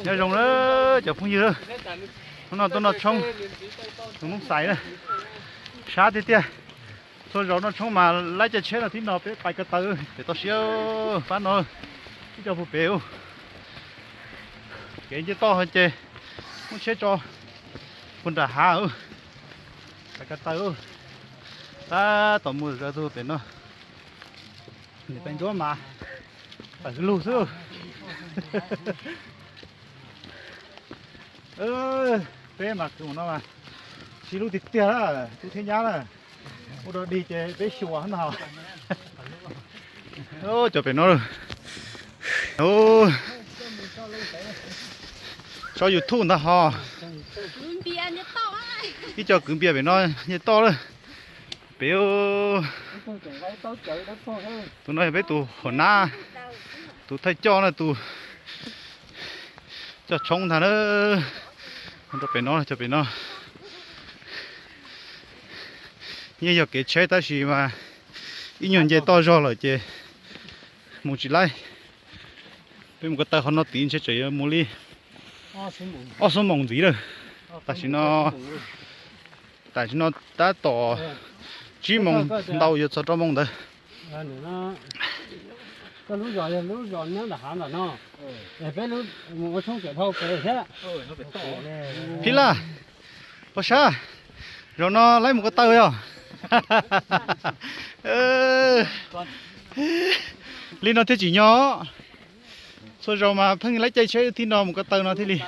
Nyob zoo na cov phooj ywg, hnub no tuaj noj tshoob, tus Hmoob Xais na, sab tiag tiag. Txhua zaus noj tshoob mas laib caij tsheb no, tib no peb pais ko taw, pem toj siab, pab no ib co puag pem. Kev nce toj ces muab tsheb tso puag nram hav, pais ko taw. Tab tom mus zas tus pem no, niam tais ntsuab mas tawm lug xwb. Peb mas kwv no mas sib hlub tiag tiag, tub thiab nyab na. Ua dog dig ces peb xyuas no. Cov pem no, tso YouTube ntag ho. Ib co kwv npias pem no nce toj lawm. Pem, tus no yog peb tus huam nab, tus thawj coj na, tus coj tshoob ntag na. Rau pem no, cov pem no yeej yog kev tsheb tab sis mas ib nyuag nce toj zog lawm ces mus tsis laib. Peb mus ko taw qhov no tid ntshe tseem yuav mus li ob xuab moos ntxiv lawm. Tam sim no, tam sim no tab tom tsib moos ntau yuav txog rau moos ntawd. Koj lub zos yog lub zos nyob nram hav nram no, peb mus ua tshoob pem dhau pem thiab. Phij Laj, Pov Sab, zaum no laib mus ko taw yog? Li no thiaj tsim nyog. Txhua zaus mas pheej laib caij tsheb tib no mus ko taw no thiaj li.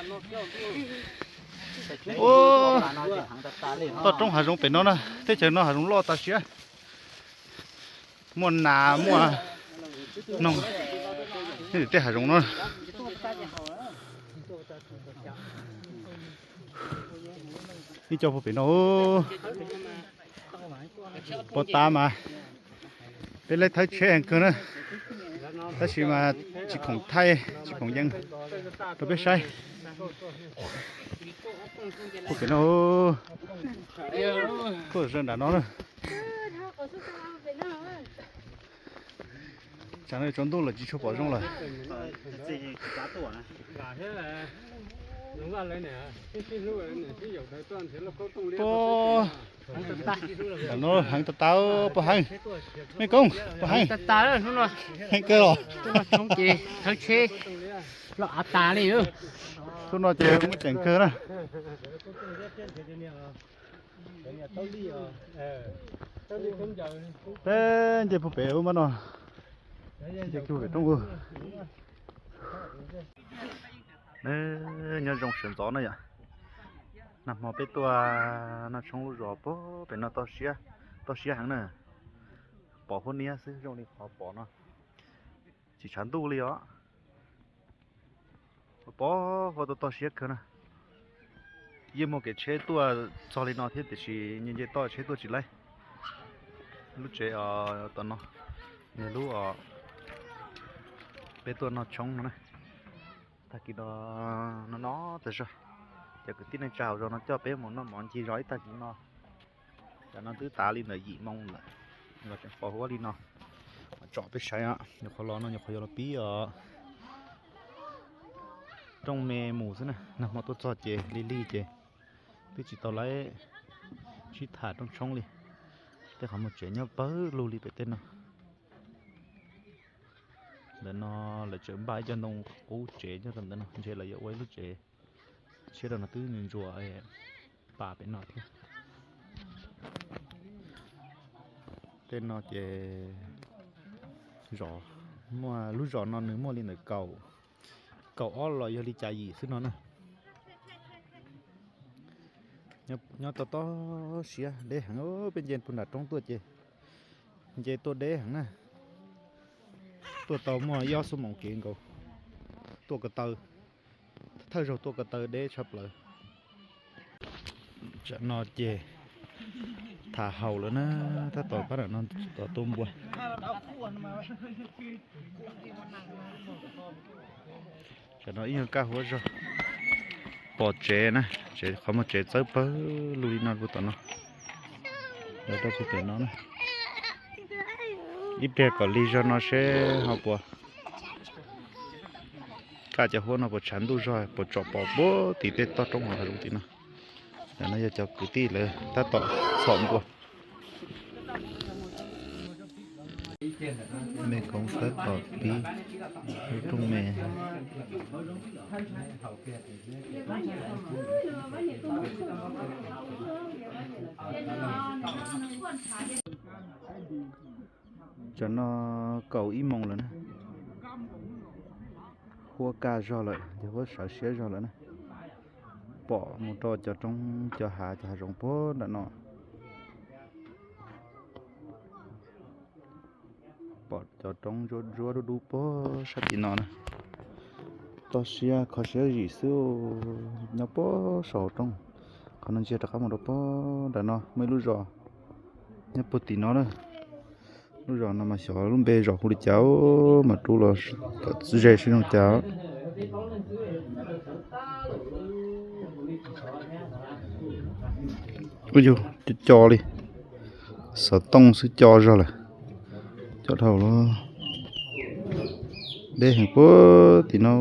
Toj roob hav zoov pem no na, teb chaws no hav zoov loj tas siab. Muaj nas muaj noog, tej hav zoov no. Ib co puag pem no, puag ta mas peb laib thawb tsheb heev kawg na, tab sis mas tsis khoom thaij tsis khoom yees rau peb saib. Puag pem no, tuaj zaum nram no na. Tsam no tsaus ntuj lawm tsis tshua pom zoo lawm. Puag, no heev tas tas, puag heev, mej koob, puag heev. Heev kawg los. Thawb tsheb loj av tas li. Tus no ces muaj ceem kawg na. Peb nce puag pem ub mas no, nce puag pem roob ub. Nyob zoo sawv ntxov na yom. Nag hmo peb tuaj noj tshoob lub zos puag pem no toj siab, toj siab heev na. Pom huab niab xwb zoo li qhov pom no, tsis tshav ntuj li os. Pom huab toj toj siab kawg na. Yeej muaj kev tsheb tuaj txog li no thiab tiam sis nce nce toj tsheb tuaj tsis laib. Lub tsev tom no, lub peb tuaj noj tshoob no na. Tag kis no, no no tas zog, cov kwv tij neej tsa hauv zos no coj peb mus noj mov ncig zos ib tag kis no. Tam no twb tav li ntawm yim moo lawm, los tseem pom huab li no. Tsom peb saib os, nyuam qhuav los no nyuam qhuav yuav los pib os. Rooj me mus xwb na, nag hmo tuaj txog ces lig lig ces twb tsis tau laib sib tham rooj tshoob li. Tej qhov muag tsev nyob pawg lug li pem tej no. Ntawm no lawv tseem npaj ib co ntoo qub tsev nyob rau ntawm no, ntshe lawv yuav ua ib lub tsev tshiab rau no, twb ntsuas pas pem no thiab. Tej no ces zos, muaj lub zos no nws muaj li ntawm kaum, kaum ob los yog li cas yim xwb no na. Nyob toj toj siab deb heev, peb nce puag nram roob tuaj ces nce tuaj deb heev na. Tuaj tau muaj ib ob xuab moos kev nkaus, tuaj ko taw, thawj zaug tuaj ko taw deb tshaj plaws. Tsam no ces tham haum lawm na, tab tom pab ram no tom tu npua. Tsam no ib nyuag kaj huab zog, pom tsev na, tsev qhov muag tsev txawb pawg lug li no puag tom no. Los rau puag pem no na. Ib pliag kom lig zog no seb ho puas Kaj cov huab no puas tshav ntuj zog puas tsom pom puag tim tej toj roob hav zoov tim no. Ntawm no yog cov kwv tij lawv tab tom txhom nkuaj. Me koov fawb qhov pib, lub rooj me. Tam no kaum ib moos lawm na. Huab kaj zog lawm, cov huab sawv siab zog lawm na. Pom mus rau cov roob cov hav cov hav zoov puag nram no. Pom cov roob ntsuab ntsuab dub dub puag sab tim no na. Toj siab kho siab zim xwb, nyob puag saum hauv roob. Qhov no ntsia rov qab mus rau puag nram no muaj ib lub zos nyob puag tim no na. Lub zos no mas xyov lub npe zos hu li cas, mas rub los kom ze sib zoo cas. Ub yug, co co li, xov tooj xwb co zog lawm. Co dhau lawm, deb heev puag tim no.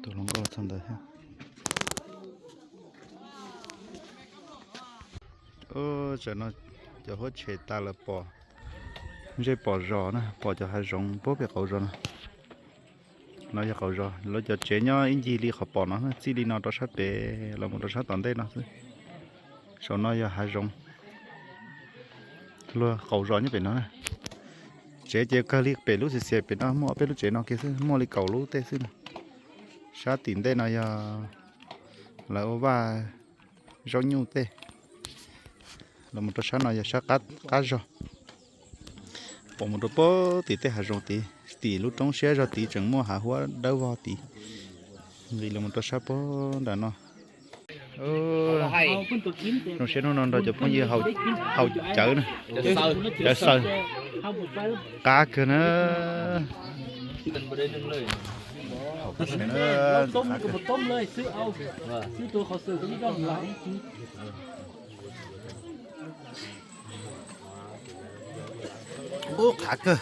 Tus hluas nkauj txog ntawd thiab. Tam no cov huab tshem tas lawm, pom ntsej pom zos na, pom cov hav zoov puag pem qaum zos no. No yog qaum zos, lawv cov tsev nyob ib ncig li qhov pom no, txij li no rau sab pem los mus rau sab tom ntej no xwb. Saum no yog hav zoov, luag qaum zos nyob pem no na. Tsev ces kawg li pem lub xiav xiav pem no muaj ob peb lub tsev no kiag xwb, muaj li kaum lub tej xwb na. Sab tim ntej no yog lawv ua vaj zaub nyuj tej. Los mus rau sab no yog sab qab zog. Pom mus rau puag tim tej hav zoov tid, tim lub roob siab zog tid tseem muaj hav huab dawb vog tid. Nqis los mus rau sab puag nram no. Zoo siab hnub no nrog cov phooj ywg haus cawv na, cawv xaws. Qab kawg na. Ub, qab kawg.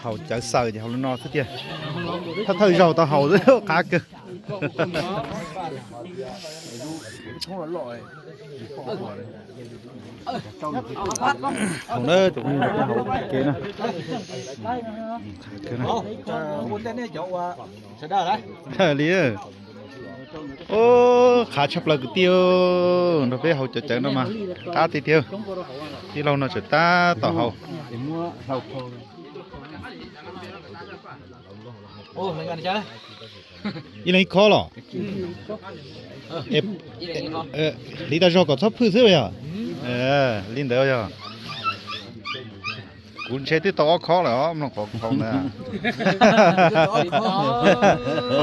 Haus cawv xaws ces haus li no xwb tiag. Thawj thawj zaug tau haus xwb, qab kawg. Haus na, cov phooj ywg, haus ua ke na. Li, ub, qab tshaj plaws kwv tij, nrog peb haus cawv cawv no mas qab tiag tiag. Tij laug no tseem tab tom haus. Ib leeg ib khob los? Hliv tas zog kom txhob phwj xwb yog? Li ntawd yog. Kuv ntshe twb tau ob khob lawm os, mloog qhov kuv haus ntawd.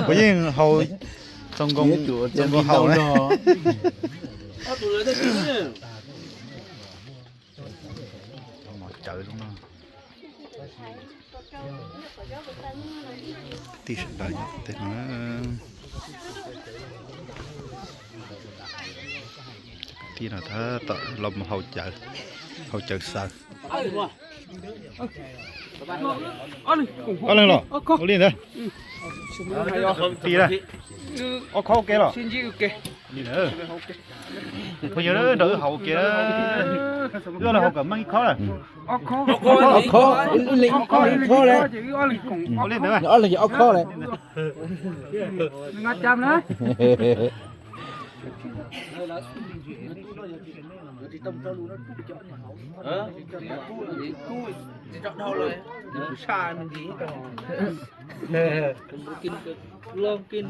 Kuv yeej haus txaus nkoos, txaus nkoos haus na. Tij sawv daws nyob tej no, tij no tab tom los mus haus cawv, haus cawv xaws. Ob leeg los? Ua li ntawd. Tij, ob khob ua ke los? Phooj ywg, nrog wb haus ua ke, wb los haus kom meej ib khob lawm. Ob khob, ib leeg ib khob lawm. Ua li ntawd, ob leeg ob khob lawm. Lawv peb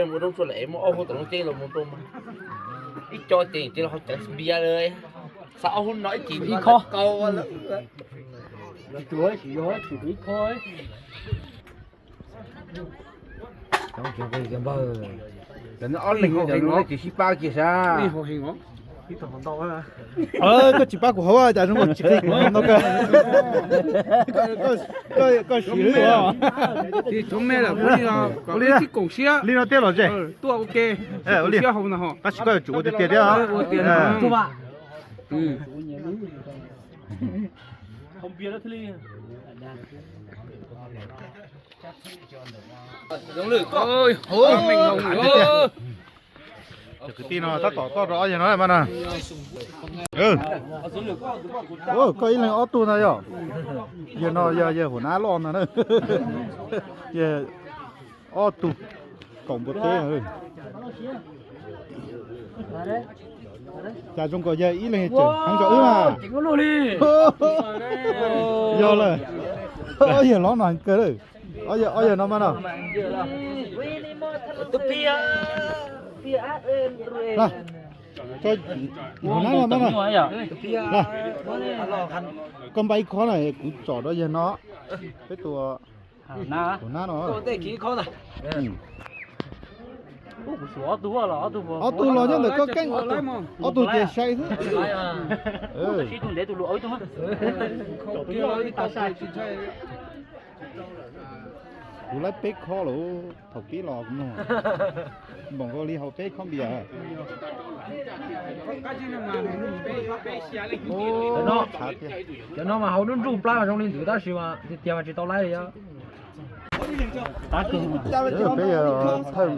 mus roob tsua lawm es muab ob hub tom lub ceeb los mus rau mas ib co ces ces los haus cawv npias lawm. Xav ob hub no ib chim ib khob. Ob leeg tsis sib pab kiag sab. Koj tsis pab kuv haus cas zoo nkaus tsis qhia kuv ntau kawg. Koj siv li os. Li no thiab los ze. Ua li, tab sis koj yuav tsum ua tiag tiag thiab os. Cov kwv tij no tab tom toj rau ob yawg no mas na. Koj ib leeg ob tug ntag yom. Yawg no yog yawg huam nab loj ntag na. Yawg ob tug kaum npua teb. Cas zoo nkaus yawg ib leeg tseem heev rau wb mas. Yog lawm, ob yawg hlob no heev kawg lawm. Ob yawg no mas no. Huam nab no mas no. Koj npaj ib khob na, kuv tsom rau yawg no. Peb tus huam nab no. Ob tug los nyob ntawm koj keeb, ob tug ces sai xwb. Kuv laib peb khob lawm, thaum pib los kuv mloog npaum nkaus li haus peb khob npias. Cov no mas haus nruj nruj plab mas zoo li ntawd tab sis mas tiag tiag mas tsis tau laib li os. Peb yog thawj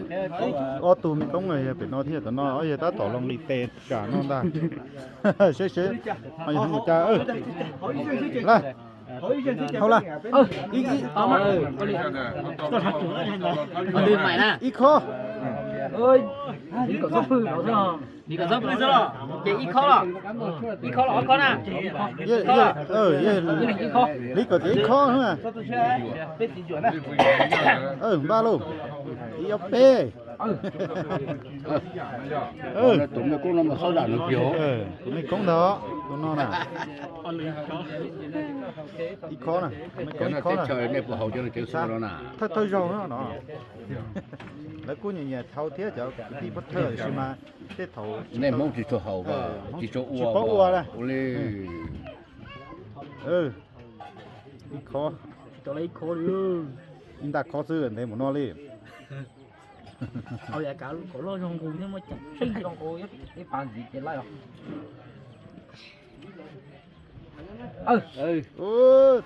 ob tug me koob yog pem no thiab, tam no ob yawg tab tom los nqis tes tsam no ntag. Seb seb, yog mus cas. Hau lawm, ib khob. Ces ib khob los, ib khob los ob khob na. Li kom tias ib khob na. Npaj lauj, ib ob peb. Tus me koob no mas xob zam nws kiag. Tus me koob ntag, tus no na. Ib khob na, tus me koob ib khob na. Thawj thawj zaug no. Lawv kuj nyiam nyiam haus thiab cov kwv tij pab thawj tab sis mas tej thaum nej Hmoob tsis tshua haus, tsis tshua ua, ua li. Ib khob, ib nta khob xwb ntev mus no li.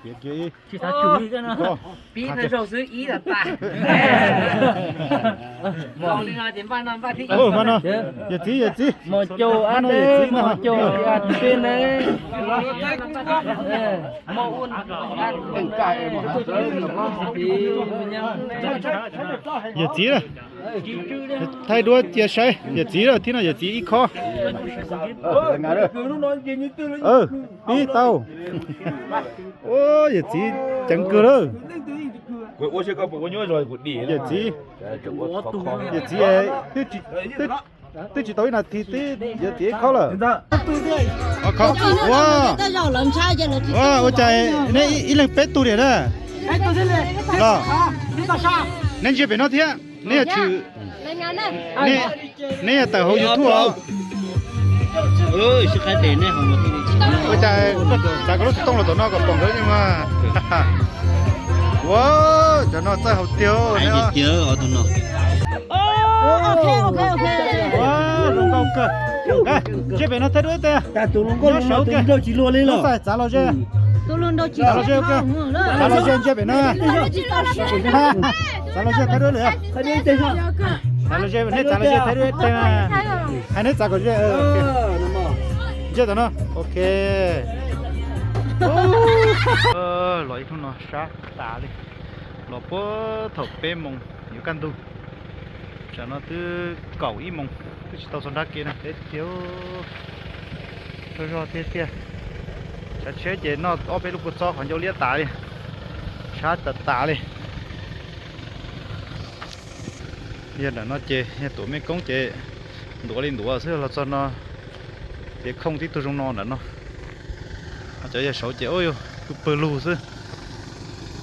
Tiav kiag ib khob. Pib thawj zaug xwb ib tas tas. Yawm txiv, yawm txiv. Mos caug ab ne, mos caug ab teb ne. Yawm txiv, thaij duab cia saib yawm txiv lawm thiab no, yawm txiv ib khob. Pib tau. Yawm txiv ceev kawg lawm. Yawm txiv, yawm txiv, twb tsis tau ib nas this twb yawm txiv ib khob lawm. Ua cas neb ib leeg peb tug diam na? Los, neb ntsia pem no thiab, neb yog tshwm, neb yog tawm hauv YouTube os? Ua cas txav koj lub xov tooj los tom no kom pom nkawd mas. Ua, cov no txawj haus tiag. Zoo nkauj kawg. Ntsia pem no thaij duab ib teg. Nyob sawv kawg. Txav los ze, txav los ze, txav los ze ntsia pem no. Txav los ze thaij duab lawm. Txav los ze, neb txav los ze thaij duab ib teg. Hais neb txav kom ze. Ntsia tom no, ok. Los ib hnub no sab tas li, los puag thaum peb moos yuav kaj ntug. Tsam no twb kaum ib moos twb tsis tau txog nrab kev na, peb tiag. Tsaug zog tiag tiag. Tshav tsheb ces noj ob peb lub kua txob qhov ncauj liab tas li, sab tas tas li. Yog nram no ces yog tuam mej koob ces ntuav li ntuav xwb, los txog no ces khooj tib tug zoo no nram no. Cov yog saud ces pw pawg lug xwb,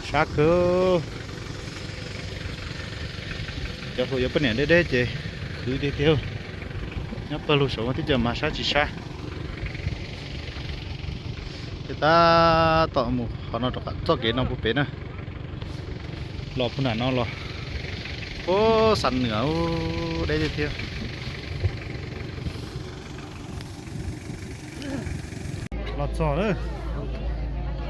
sab kawg. Cov hluas yuav poj niam deb deb ces khwv tiag tiag. Nyob pawg lug saum teb chaws mas sab tsis sab. Ces tab tom mus qhov no rov qab txoj kev no puag pem na. Los puag nram no los puag Xam Nwm ub deb tiag tiag. Los txog lawm.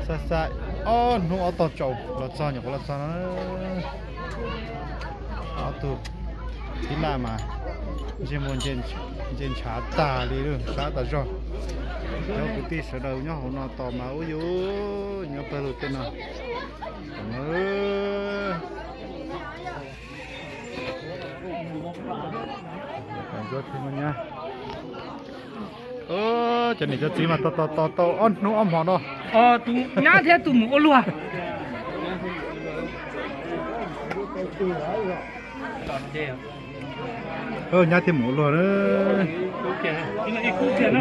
Xa xa ob hnub ob tog tsaus los txog, nyuam qhuav los txog no. Ob tug tib laj mas ntsej muag nce ntshav tag li, sab tas zog. Cov kwv tij sawv daws nyob hauv no tos mas ub yus nyob pawg lug tej no. Cov niam cov txiv mas tos tos tos tau ob hnub ob hmo no. Tus nyab thiab tus mus ua luag. Nyab thiab mus ua luag.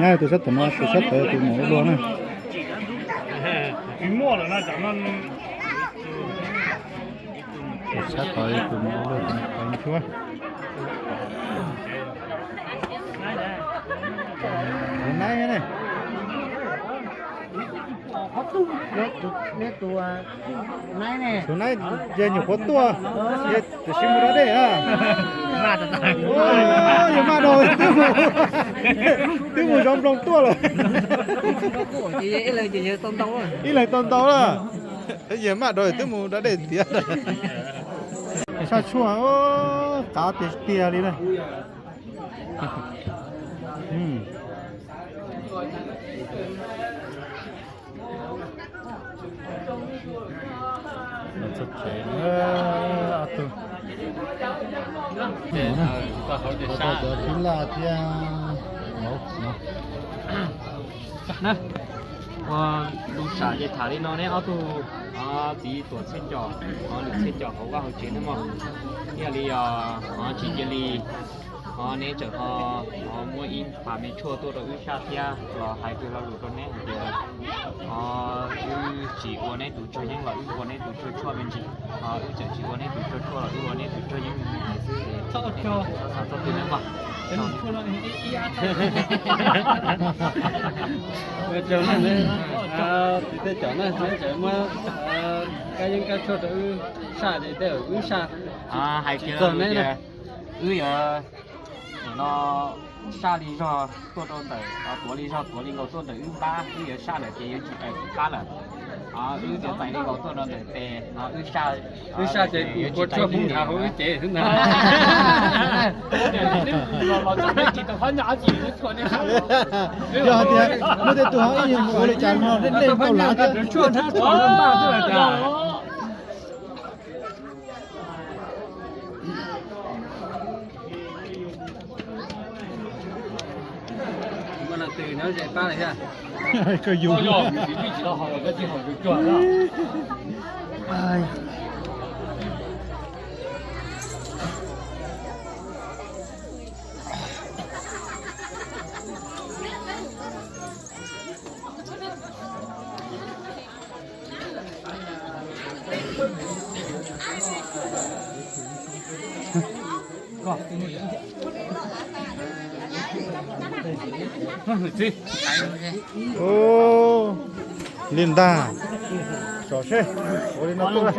Nyab tus sab tom no, tus sab tod tus mus ua luag na. Tus sab tod tus mus ua luag, tus ntsuab. Tus naib ne. Tus naib ces nyuam qhuav tuaj, ces tam sim mus da dej na. Yog maj dog twb mus, twb mus zov nploos tuaj lawm. Ib leeg tau ntau lawm. Yog maj dog twb mus da dej tiav. Sab tshuaj qav tiag tiag li na. Txog tsev ob tug. Tau cov phib laj thiab. Ua lus sam ces tham li no ne ob tug, txiv tuam txhiaj com, lwm txhiaj com hauv vaj hauv tsev ne mog. Yog li os, tsis cia li, neb tseem ho muab ib phav me tshuaj tuaj rau wb saj thiab los hais kiag lo lus rau neb hais tias wb tsis ua neb tus tsog yeeb los wb ua neb tus tshuaj tshuaj me ntsis, wb tseem tsis ua neb tus tshuaj tshuaj los wb ua neb tus tshuaj yeeb me ntsis xwb es txhob xav txog twg nawb mog. Ua tsaug, txiv txiaj com na, neb tseem muab kab yeeb kab tshuaj rau wb saj ces tej zaum wb saj. Hais tsis txog neb na. Wb yuav no saj li zog tuaj rau ntawm, tuav li zog tuav li nkaus tuaj ntawm wb npab, wb yuav saj lawm ces yuav tsis tawm wb qab lawm. Wb yuav txais li nkaus tuaj rau ntawm tes, wb saj ces kuv ua tshuaj poob nrhav hauv wb cev xwb ntag. Yog hais tias muaj tej tug ho ib yam ua li cas no dej dej tau lav thiab. Koj yus. Li ntag, tso seb ua li no tuaj.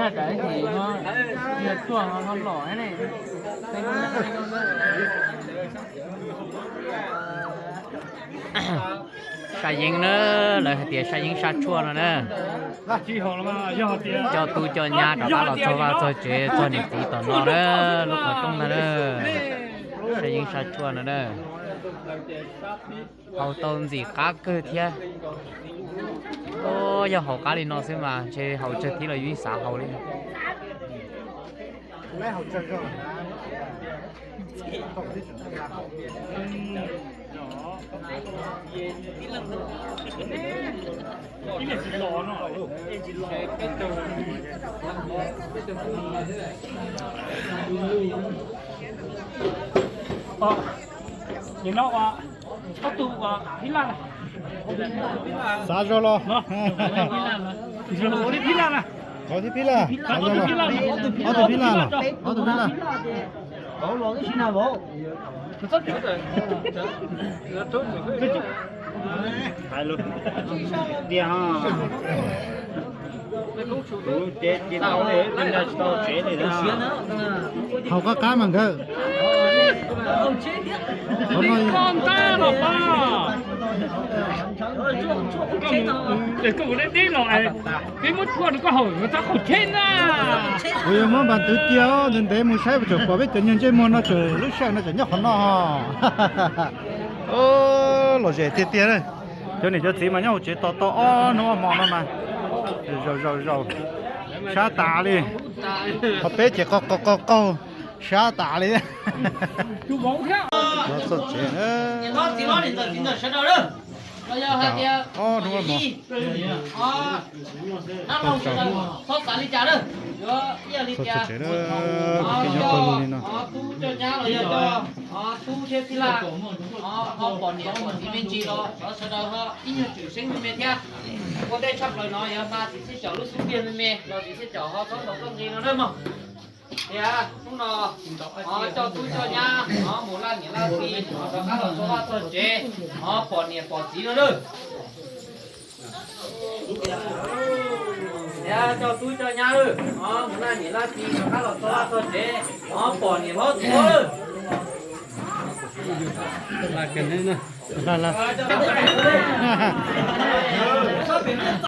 Saj yeeb na, lawv hais tias saj yeeb saj tshuaj no na. Coj tub coj nyab rov qab los txog vaj txog tsev txog niam txiv tom no na, lub qhov rooj ntag na. Saj yeeb saj tshuaj no na. Haus tau ntxim qab kawg thiab. Yog haus qab li no xwb mas ntshe haus tsawg thib los yeej xav haus li. Xav zog los. Qhov thib phib laj, xav zog los. Ob tug phib laj los, ob tug phib laj. Hais lus tiag ho. Kuv ces cia tau li, tsis tau tsev li na. Haus qab qab mas nkawd. Qhov no es koj mus deb deb los es peb muab tshuaj rau koj haus, koj txhob haus tsheb na. Kuv yuav muab npas ntws cia ntev ntev mus saib puas tseem pom peb cov nyuag ntsej muag no, tseem lub sij hawm no tseem nyob qhov no. Lom zem tiag tiag na. Cov niam cov txiv mas nyob hauv tsev tos tau ob hnub ob hmo no mas zaus zaus zaus sab tas li. Qhov peb ces qaug qaug qaug qaug sab tas li. Los txog tsev na. Ob hnub ob hmo. Txog tsev na, kuv tij nyob pawg lug li no. Tub coj nyab los yog cov tub thiab tij laj, ho pom niam pom txiv me ntsis los sawv daws ho ib nyuag tseem seeb me me thiab. Ua ntej tshaj plaws no yog hla txiv Txhiaj Caum lub xub ntiag me me los txiv Txhiaj Caum ho txhob ntaus koj nqi no na mog. Thiab hnub no ho coj tub coj nyab ho mus laj niam laj txiv ho rov qab los txog vaj txog tsev ho pom niam pom txiv no na. Thiab coj tub coj nyab ho mus laj niam laj txiv rov qab los txog vaj txog tsev ho pom niam hlob txiv hlob lawm.